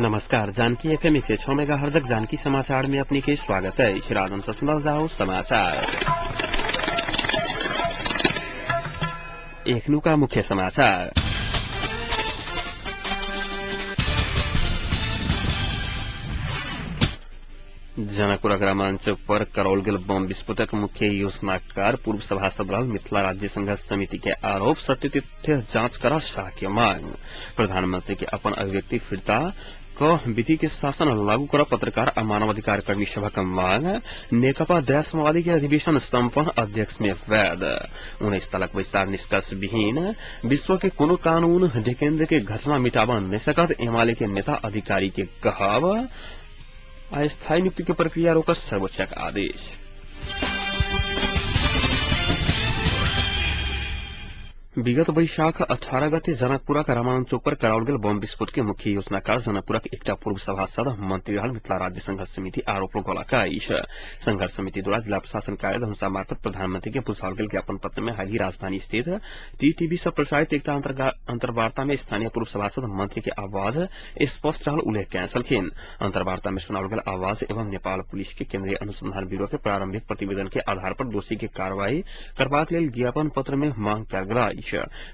नमस्कार, जानकी एफएम 106 मेगाहर्जक जानकी समाचार में अपने के स्वागत है। राजन से सुनल जाओ समाचार। एखनुका मुख्य समाचार। जनकपुर ग्रामांचल पर करौल गेल बम विस्फोटक मुख्य योजनाकार पूर्व सभासद रहल मिथिला राज्य संघर्ष समिति के आरोप सत्य तथ्य जांच कर शाह के मांग। प्रधानमंत्री के अपन अभिव्यक्ति फिरता क विधि के शासन लागू कर पत्रकार आ मानवाधिकार कर्मी सभा मांग। नेकपा दया के अधिवेशन सम्पन्न, अध्यक्ष में वैध। 19 तलक बैसार निष्कर्ष विहीन। विश्व के कोनो कानून ढिकेन्द्र के घटना मिटाब नहीं सकत, एमाले के नेता अधिकारी के कहब। अस्थायी नियुक्ति की प्रक्रिया रोकत सर्वोच्च का आदेश। विगत वैशाख 18 गते जनकपुरा का रामानंद चौक पर कराओल गेल बम विस्फोट के मुख्य योजनाकार जनकपुरा के एकटा पूर्व सभासद मंत्री रहल मिथिला राज्य संघर्ष समिति आरोप लगौलक अछि। संघर्ष समिति द्वारा जिला प्रशासन कार्यालय धनुषा मार्फत प्रधानमंत्री के बुझाओल गेल ज्ञापन पत्र में हाल ही राजधानी स्थित टीटीवी से प्रसारित एकटा अंतर्वार्ता में स्थानीय पूर्व सभासद मंत्री के आवाज स्पष्ट रहल उल्लेख कयने छलखिन। अंतर्वार्ता में सुनाओल गेल आवाज एवं नेपाल पुलिस के केन्द्रीय अनुसंधान ब्यूरो के प्रारंभिक प्रतिवेदन के आधार पर दोषी के कार्रवाई करबाक लेल ज्ञापन पत्र में मांग कयल गेल।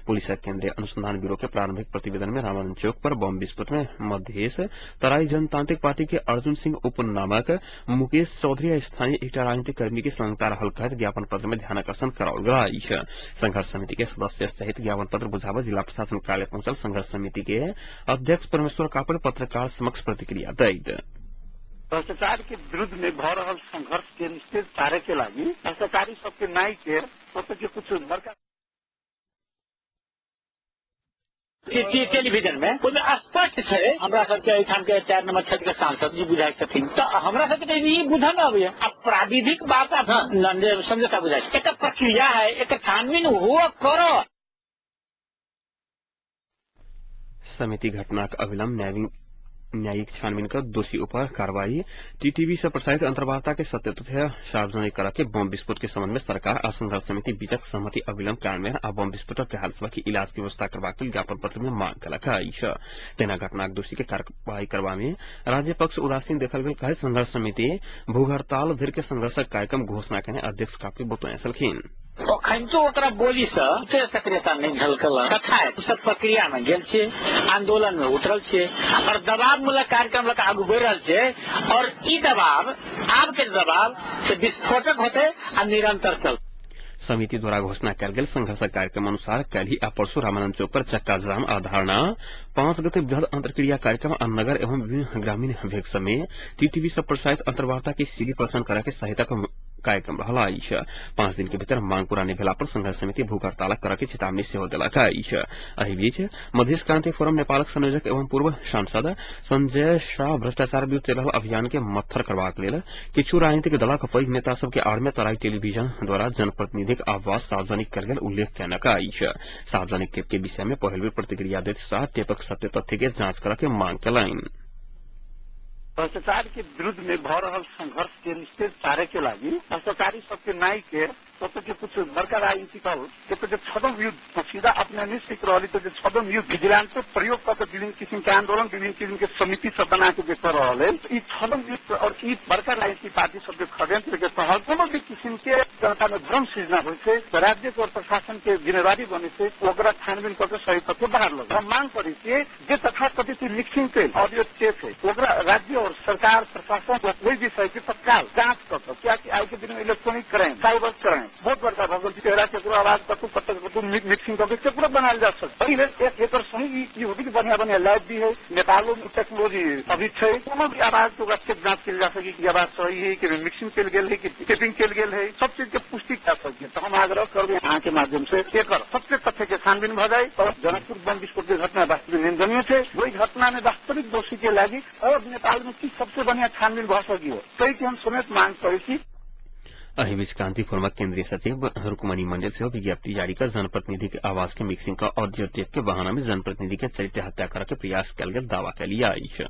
पुलिस केन्द्रीय अनुसंधान ब्यूरो के प्रारंभिक प्रतिवेदन में रामानंद चौक पर बम विस्फोट में मधेश तराई जनतांत्रिक पार्टी के अर्जुन सिंह उपनामक मुकेश चौधरी स्थानीय एकटा राजनीतिक कर्मी के संलग्नता रहल कहैत ज्ञापन पत्र में ध्यानाकर्षण कराओल गेल अछि। संघर्ष समिति के सदस्य सहित ज्ञापन पत्र बुझाबऽ जिला प्रशासन कार्यालय पहुंचल संघर्ष समिति के अध्यक्ष परमेश्वर कापड़ पत्रकार समक्ष प्रतिक्रिया दैत भ्रष्टाचार के विरुद्ध में भ रहल संघर्ष के निश्चित पारे के लागि भ्रष्टाचारी सबके नाई के के कुछ बड़का टेलीविजन में ओहिमे स्पष्ट छै। हमरा सबके एहिठाम के 4 नंबर क्षेत्र के सांसद जी बुझाइ छथिन, तऽ हमरा सबके ई बुझल न अबैया। आ प्राविधिक बात संजय साहब बुझाइ छै, एकर प्रक्रिया है, एकर छानबीन हुआ करो। समिति घटनाक अविलंब न्यायिक छानबीन कर दोषी ऊपर कार्रवाई। टीटीवी से प्रसारित अंतर्वार्ता के सत्य तथ्य सार्वजनिक करा के बम विस्फोट के संबंध में सरकार आ संघर्ष समिति बीचक सहमति अविलंब कार्यान्वयन आ बम विस्फोटक के हाल सभा के इलाज के व्यवस्था करबाक लेल ज्ञापन पत्र में मांग कयलक अछि। तेना घटनाक दोषी के कार्रवाई करबा में राज्य पक्ष उदासीन देखल गेल कहैत संघर्ष समिति भूख हड़ताल धरि के संघर्षक कार्यक्रम घोषणा केने अध्यक्ष कापड़ी बतौने छलखिन। अखन ओकरा बोली से ओते सक्रियता नहीं झलकल। कथा है सब प्रक्रिया में गेल छियै, आंदोलन में उतरल छियै और दबाव मूलक कार्यक्रम लऽ आगू बढ़ि रहल छियै। और ई दबाव आब के दबाव से विस्फोटक होते आ निरंतर चलते। समिति द्वारा घोषणा कयल गेल संघर्षक कार्यक्रम अनुसार काल्हि आ परसू रामानंद चौक पर चक्का जाम आ धरना, 5 गते बृहद अंतर्क्रिया कार्यक्रम आ नगर एवं विभिन्न ग्रामीण भेग सब में टीटीवी से प्रसारित अंतर्वार्ता के सीडी प्रसारण करा के सहायता कार्यक्रम रहल अछि। 5 दिन के भीतर मांग पूरा नहि भेला पर संघर्ष समिति भूख हड़ताल करऽ के चेतावनी सेहो देलक अछि। एहि बीच मधेश क्रांति फोरम नेपालक संयोजक एवं पूर्व सांसद संजय शाह भ्रष्टाचार विरूद्ध चलि रहल अभियान के मत्थर करबाक लेल किछु राजनीतिक दलक पैघ नेता सब के आड़ में तराई टेलीविजन द्वारा जनप्रतिनिधिक आवाज सार्वजनिक कयल गेल उल्लेख कयलक अछि। सार्वजनिक टेप के विषय में पहिल बेर प्रतिक्रिया दैत शाह टेपक सत्य तथ्य के जांच करऽ के मांग कयलनि। भ्रष्टाचार के विरुद्ध में भ रहल संघर्ष के निश्चित पारे के लागि भ्रष्टाचारी सबके नाई के के कुछ बड़का राजनीतिक दल के छदम युद्ध सीधा अपने नहीं सीख रही तो छदम युद्ध विजिलांस प्रयोग कर विभिन्न किसिम के आंदोलन विभिन्न किसिम के समिति सब बना के कर रहा है। ई छदम युद्ध और ई बड़का राजनीतिक पार्टी सबके षड्यंत्र के तहत कोनो भी किसिम के जनता में भ्रम सृजना हो राज्य और प्रशासन के जिम्मेवारी बने से ओकरा छानबीन करके सही तथ्य बाहर लग। हम मांग करी छियै जे तथाकथित मिक्सिंग के ऑडियो टेप है ओकरा राज्य और सरकार प्रशासन कोई विषय के तत्काल जांच कर, कियाकि आइ के दिन में इलेक्ट्रॉनिक क्राइम साइबर क्राइम बहुत बड़का भऽ गेल। चेहरा केकरो आवाज कतौ कतौ कतौ मिक्सिंग कऽ के केकरो बनायल जा सकत। एकर सही ई होबी कि बढ़िया बढ़िया लैब भी है, नेपालो में टेक्नोलॉजी अभी छै, कोनो भी आवाज के ओकरा चेक जांच कयल जा सकी कि आवाज सही है कि मिक्सिंग कयल गेल है कि टेपिंग कयल गेल है, सब चीज के पुष्टि कऽ सकी। तऽ हम आग्रह करबै अहाँ के माध्यम से एकर सत्य तथ्य के छानबीन भऽ जाय और जनकपुर बम विस्फोट के घटना वास्तविक निंदनीय छै। ओहि घटना में वास्तविक दोषी के लागि और नेपाल में की सबसे बढ़िया छानबीन भऽ सकी हो ताहि के हम समेत मांग करै छी। एहि बीच क्रांति फोरमक केन्द्रीय सचिव रुकमणी मंडल सेहो विज्ञप्ति जारी कर जनप्रतिनिधि के आवाज के मिक्सिंग क ऑडियो टेप के बहाना में जनप्रतिनिधि के चरित्र हत्या करऽ के प्रयास कयल गेल दावा कयली अछि।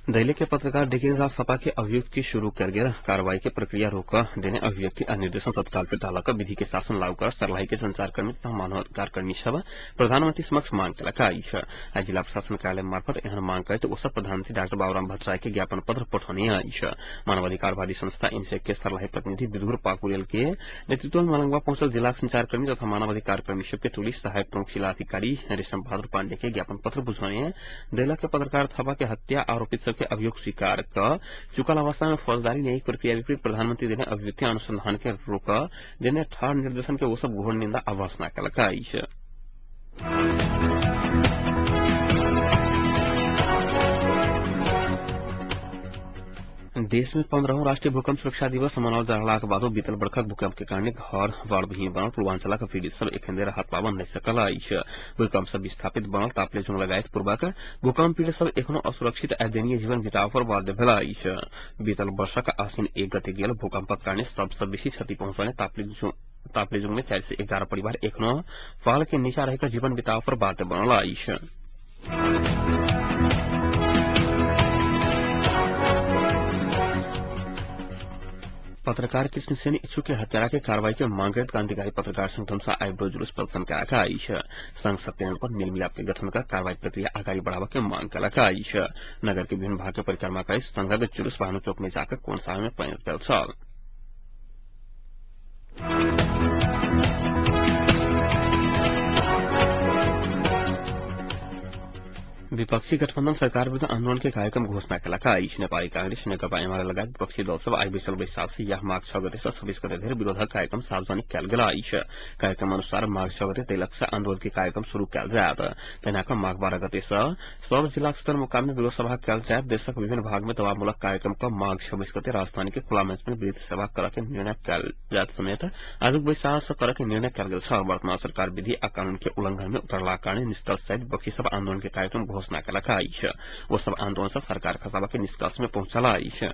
दैलेख के पत्रकार डिकेन्द्र राज थापा के अभियुक्त की शुरू कर गेल कार्रवाई के प्रक्रिया रोक देने अभिव्यक्ति आ निर्देशन तत्काल फिर्ता लऽ विधि के शासन लागू कर सर्लाही के संचारकर्मी तथा मानवाधिकार कर्मी सब प्रधानमंत्री समक्ष मांग केलक अछि। आ जिला प्रशासन कार्यालय मार्फत एहन मांग करैत ओ सब प्रधानमंत्री डाक्टर बाबूराम भट्टराई के ज्ञापन पत्र पठौने अछि। मानवाधिकारवादी संस्था इनसेक के सर्लाही प्रतिनिधि विदुर पाकुरेल के नेतृत्व में मलंगवा पहुंचल जिला संचारकर्मी तथा मानवाधिकार कर्मी सबके टोली सहायक प्रमुख जिलाधिकारी रेशम बहादुर पांडे के ज्ञापन पत्र बुझौने दैलक के पत्रकार थापा के हत्या आरोपित सबके अभियोग स्वीकार क चुकल अवस्था में फौजदारी न्यायिक प्रक्रिया विपरीत प्रधानमंत्री देने अभियुक्ति अनुसंधान के रोक देने ठार निर्देशन के वो सब घोर निंदा आवासना केलक अछि। देश में 15वां राष्ट्रीय भूकंप सुरक्षा दिवस मनाओल जा रहलाक बादो बीतल बरखक भूकंप के कारण घर बाढ़विहीन बनल पूर्वांचलक पीड़ित सब एखन धरि राहत पाबऽ नहि सकल अछि। भूकंप सँ विस्थापित बनल तापलेजुंग लगायत पूर्वक भूकंप पीड़ित सब एखनो असुरक्षित आ दयनीय जीवन बिताब पर बाध्य भेल अछि। बीतल वर्षक आश्विन 1 गते गेल भूकंपक कारण सबसँ बेसी क्षति पहुंचौने तापलेजुंग में 411 परिवार एखनो फाल के नीचा रहिकऽ जीवन बिताब पर बाध्य बनल अछि। पत्रकार कृष्ण सेन इच्छुक के हत्यारा के कार्रवाई के मांग करैत क्रांतिकारी पत्रकार संगठन से आइब्रो जुलूस प्रदर्शन केलक अछि। संघ सत्यनारायण पर मेल मिलाप के गठन कर कार्रवाई प्रक्रिया अगाडि बढ़ाबऽ के मांग केलक अछि। नगर के विभिन्न भाग के परिक्रमा करैत संघक जुलूस भानु चौक में जाकर कोनसा में परिणत भेल छल। विपक्षी गठबंधन सरकार विरुद्ध आंदोलन के कार्यक्रम घोषणा केलक अछि। नेपाली कांग्रेस, नेकपा एमाले लगायत विपक्षी दल सब आइ बैसल बैसार से यह माघ 6 गते से 26 गते धरि विरोधक कार्यक्रम सार्वजनिक कयल गेल अछि। कार्यक्रम अनुसार माघ 6 गते दैलक से आंदोलन के कार्यक्रम शुरू कयल जायत। तहिना कऽ माघ 12 गते से सब जिला सदरमुकाम में विरोध सभा कयल जायत। देशक विभिन्न भाग में दबावमूलक कार्यक्रम क माघ 26 गते राजधानी के खुला मंच में विरोध सभा करऽ के निर्णय कयल जायत समेत आजुक बैसार से करऽ के निर्णय कयल गेल छल। वर्तमान सरकार विधि आ कानून के उल्लंघन में उतरलाक कारण निष्कर्ष सहित विपक्षी सब आंदोलन के कार्यक्रम घोषणा केलक अछि। ओ सब आंदोलन से सरकार खसाबा के निष्कर्ष में पहुंचल अछि।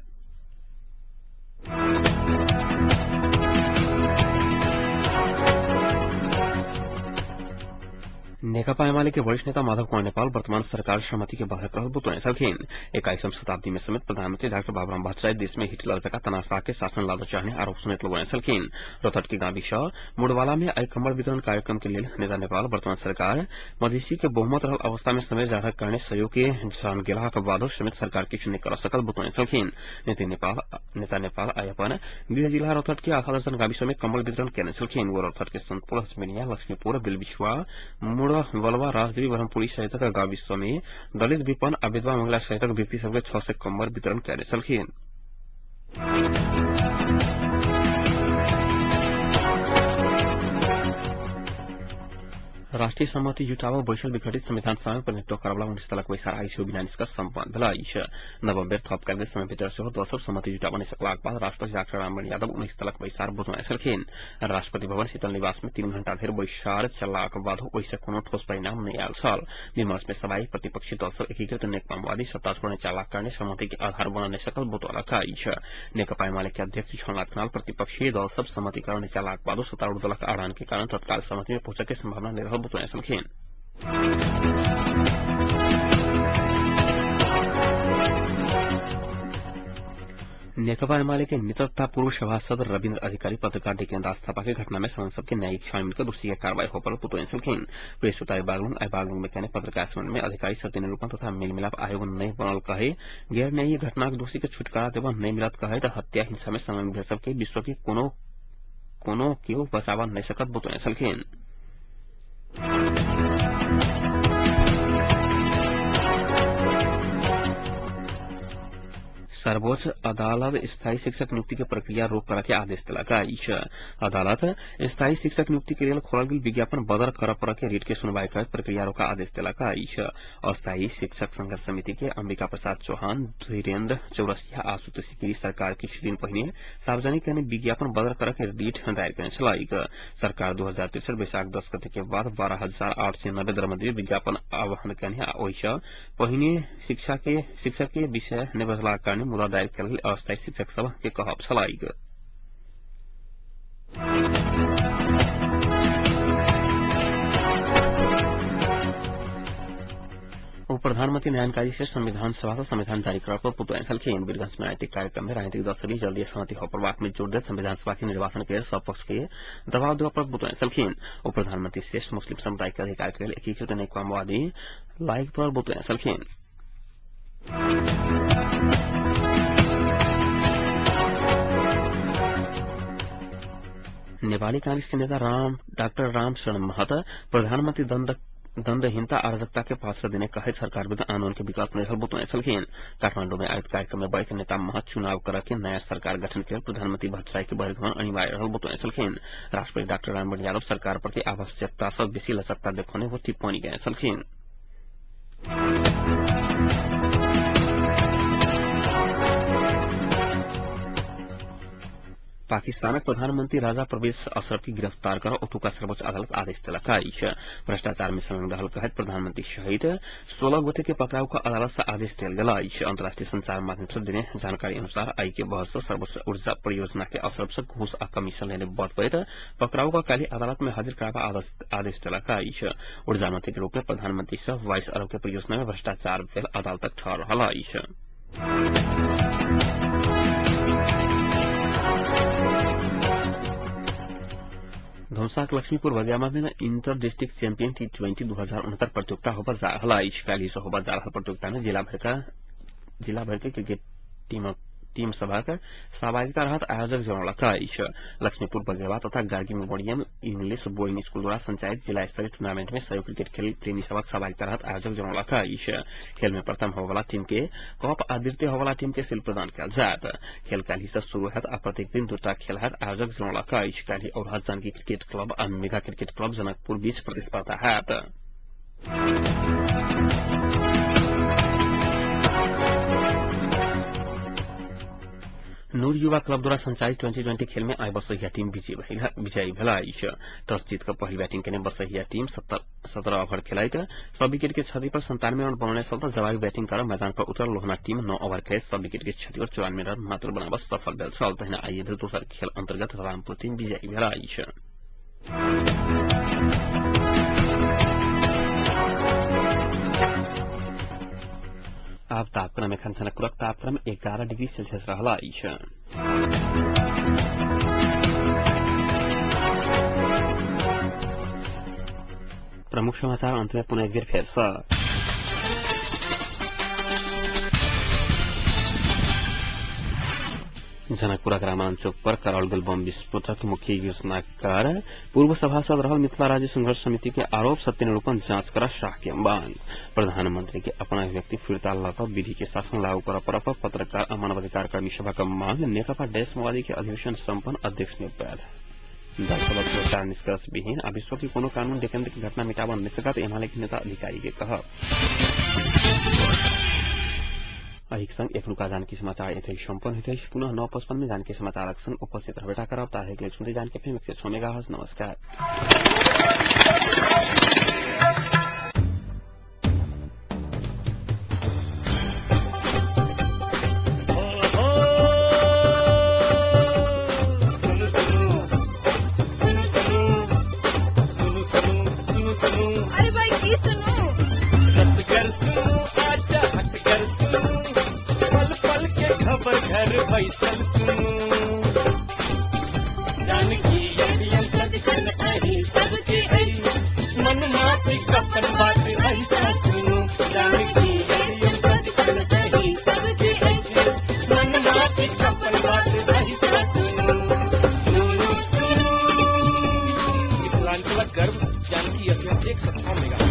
नेकपा एमाले के वरिष्ठ नेता माधव कुमार नेपाल वर्तमान सरकार सहमति के बाधक रहल बतौने छलखिन। 21वीं शताब्दी में समेत प्रधानमंत्री डाक्टर बाबूराम भट्टराई देश में हिटलर जकाँ तानाशाह के शासन लादऽ चाहने आरोप समेत लगौने छलखिन। रौतहट के गाविस मुड़वाला में आइ कम्बल वितरण कार्यक्रम के लेल नेता नेपाल वर्तमान सरकार मधेसी के बहुमत रहल अवस्था में समेत जाढ़क कारणे सहयोग के जान गेलाक बादो समेत सरकार किछु नहि कर सकल बतौने छलखिन। नेता नेपाल आइ अपन गृह जिला रौतहट के आधा दर्जन गाविस में कम्बल वितरण केने छलखिन। ओ रौतहट के सन्तपुर, हसमेनिया, लक्ष्मीपुर, बिलबिछुआ, मुड़ वलवा, राजदेवी, ब्रह्मपुरी सहितक गाविस में दलित, विपन्न आ विधवा महिला सहितक व्यक्ति सबके 600 कम्बल वितरण केने छलखिन। राष्ट्रीय सहमति जुटाव बैसल विघटित संविधान सभा में प्रतिनिधित्व करवला 19 दलक बैसार आइ सेहो बिना निष्कर्ष सम्पन्न भेल अछि। नवम बेर थप कयल गेल समय भीतर सेहो दल सब सहमति जुटाब नहि सकलाक बाद राष्ट्रपति डाक्टर रामवरण यादव 19 दलक बैसार बोलौने छलखिन। राष्ट्रपति भवन शीतल निवास में 3 घंटा धरि बैसार चललाक बादो ओहि कोनो ठोस परिणाम नहि आयल छल। विमर्श में सभाई प्रतिपक्षी दल सब एकीकृत नेकपा माओवादी सत्ता छोड़ने चाहलाक कारणे सहमति के आधार बन नहि सकल बतौलक अछि। नेकपा एमाले के अध्यक्ष झलनाथ खनाल प्रतिपक्षी दल सब सहमति करने चाहलाक बादो सत्तारूढ़ दलक अड़ान के कारण तत्काल सहमति में पहुंचय के संभावना नहि रहल बतौने छलखिन। नेकपा एमाले के मित्र तथा पूर्व सभासद रविन्द्र अधिकारी पत्रकार डिकेन्द्र राज थापा के घटना में संघ सबके न्यायिक छानबीन कर दोषी के कार्रवाई हो पर बतौने छलखिन। बृहस्पतिवार बागलुंग आइ बागलुंग में केने पत्रकार सम्मेलन में अधिकारी सत्यनिरूपण तथा मेलमिलाप आयोग नहि बनल कहे गैर न्यायिक घटनाक दोषी के छुटकारा देबऽ नहि मिलत कहे त हत्या हिंसा में संलग्न भेल सबके विश्व के कोनो कोनो केओ बचाबऽ नहि सकत बतौने छलखिन। सर्वोच्च अदालत स्थायी शिक्षक नियुक्ति के प्रक्रिया रोक करऽ के आदेश देलक अछि। अदालत स्थायी शिक्षक नियुक्ति के लेल खोलल गेल विज्ञापन बदर करऽ पड़ऽ के रिट के सुनवाई करैत प्रक्रिया रोका आदेश देलक अछि। अस्थायी शिक्षक संघर्ष समिति के अंबिका प्रसाद चौहान, धीरेन्द्र चौरसिया आ सुतोषी गिरी सरकार किछु दिन पहिने सार्वजनिक केने विज्ञापन बदर करऽ के रिट दायर केने छलैक। सरकार 2063 वैशाख 10 गते के बाद 12,890 दरमंत्री विज्ञापन आह्वान केने आ ओहि पहिने शिक्षक के विषय नहि बदलाक कारणे मुद्दा दायर कयल गेल अस्थायी शिक्षक सब के कहब छलैक। उप प्रधानमंत्री नारायण से संविधान सभा से संविधान जारी करऽ पर पुतोयन छलखिन। वीरगंज में आयोजित कार्यक्रम में राजनीतिक दल सभी जल्दी सहमति हो पड़बाक में जोर दैत संविधान सभा के निर्वाचन के सब पक्ष के दबाव देबऽ पर पुतोयन छलखिन। उप प्रधानमंत्री श्रेष्ठ मुस्लिम समुदाय के अधिकार के लेल एकीकृत नेकपा माओवादी लाइक पर पुतोयन छलखिन। नेपाली कांग्रेस के नेता डाक्टर राम शरण महत प्रधानमंत्री दण्डहीनता अराजकता के पास देने कहैत सरकार विरुद्ध आंदोलन के विकल्प नहीं रहल बतौने छलखिन। काठमांडू में आयोजित कार्यक्रम में बैठ नेता महत चुनाव कर के नया सरकार गठन के प्रधानमंत्री भट्टराई के बहिर्गमन अनिवार्य रहल बतौने छलखिन। राष्ट्रपति डाक्टर रामवरण यादव सरकार प्रति आवश्यकता से बेसी लचकता देखौने वो टिप्पणी कयने छलखिन। पाकिस्तानक प्रधानमंत्री राजा परवेज अशरफ की गिरफ्तार कर ओतुका सर्वोच्च अदालत आदेश देलक अछि। भ्रष्टाचार में संलग्न रहल कहैत प्रधानमंत्री सहित 16 गोटे के पकड़ाव क अदालत से आदेश देल गेल अछि। अंतर्राष्ट्रीय संचार माध्यम से देने जानकारी अनुसार आई के बहस से सर्वोच्च ऊर्जा परियोजना के अशरफ से घूस आ कमीशन लेने बतबैत पकड़ाव क काल्हि अदालत में हाजिर कराबा आदेश देलक अछि। ऊर्जा मंत्री के रूप में प्रधानमंत्री सह 22 अरब के परियोजना में भ्रष्टाचार भेल अदालतक ठहर रहल अछि। धौसाक लक्ष्मीपुर बगियामा में इंटर डिस्ट्रिक्ट चैंपियन T20 2069 प्रतियोगिता होबय जा रहल अछि। काल्हि से होबय जा रहल प्रतियोगिता में जिला भर के क्रिकेट टीम सभक सहभागिता रहत आयोजक जनौलक अछि। लक्ष्मीपुर बगेवा तथा Gargi memorial English boarding school द्वारा संचालित जिला स्तरीय टूर्नामेंट में सयो क्रिकेट खेल प्रेमी सभक सहभागिता रहत आयोजक जनौलक अछि। खेल में प्रथम होबयवला टीम के कप आ द्वितीय होबयवला टीम के शील्ड प्रदान कयल जायत। खेल काल्हि से शुरू होयत आ प्रत्येक दिन दूटा खेल होयत आयोजक जनौलक अछि। काल्हि औरहा जानकी क्रिकेट क्लब आ मेगा क्रिकेट क्लब जनकपुर बीच प्रतिस्पर्धा होयत। नूर युवा क्लब द्वारा संचालित 2020 खेल में आई बसहिया टीम विजयी भेल अछि। टॉस जीत क पहिल बैटिंग केने बसहिया टीम 17 ओवर खेलाइत 100 विकेट के क्षति पर 97 रन बनौने छल त जवाबी बैटिंग कर मैदान पर उतरल लोहना टीम 9 ओवर खेलैत 100 विकेट के क्षति पर 94 रन मात्र बनाबऽ सफल भेल छल। तहिना आइए भेल दोसर खेल अंतर्गत रामपुर टीम विजयी भेल अछि। आब तापक्रम एखन जनकपुरक तापक्रम 11 डिग्री सेल्सियस रहल अछि। प्रमुख समाचार अंत में पुनः एक बेर फेर सँ। जनकपुरक रामानंद चौक पर कराओल गेल बम विस्फोटक मुख्य योजनाकार पूर्व सभासद रहल मिथिला राज्य संघर्ष समिति के आरोप सत्य निरूपण जांच कर शाह के मांग। प्रधानमंत्री के अपना अभिव्यक्ति फिर्ता लऽ कऽ विधि के शासन लागू करऽ पड़ऽ पर पत्रकार आ मानवाधिकार कर्मी सभा के मांग। नेकपा डेस माओवादी के अधिवेशन सम्पन्न अध्यक्ष में पैद। दल सभक भ्रष्टाचार निष्कर्ष विहीन आ विश्व के कोनो कानून डेकेन्द्र की घटना मिटाबऽ नहि सकत एमाले के नेता अधिकारी के कहब। एहिक संग एखनुका जानकी समाचार एतहि सम्पन्न होइत अछि। पुनः 9:55 में जानकी समाचारक संग उपस्थित रहबेटा करब। ताहिक लेल सुनते जानकी एफएम 106 मेगाहर्ट्ज। नमस्कार। अरे भाई की सुनू, खबर घर बैसल सुनू, जानकी एफएम सदखन अही सबके अछि, मन माफी अपन बात ऐसा सुनू, जानकी एफएम सदखन अही सबके अछि, मन माफी अपन बात ऐसा सुनू, सुनू सुनू। मिथिलांचलक गर्व जानकी एफएम 106 मेगा।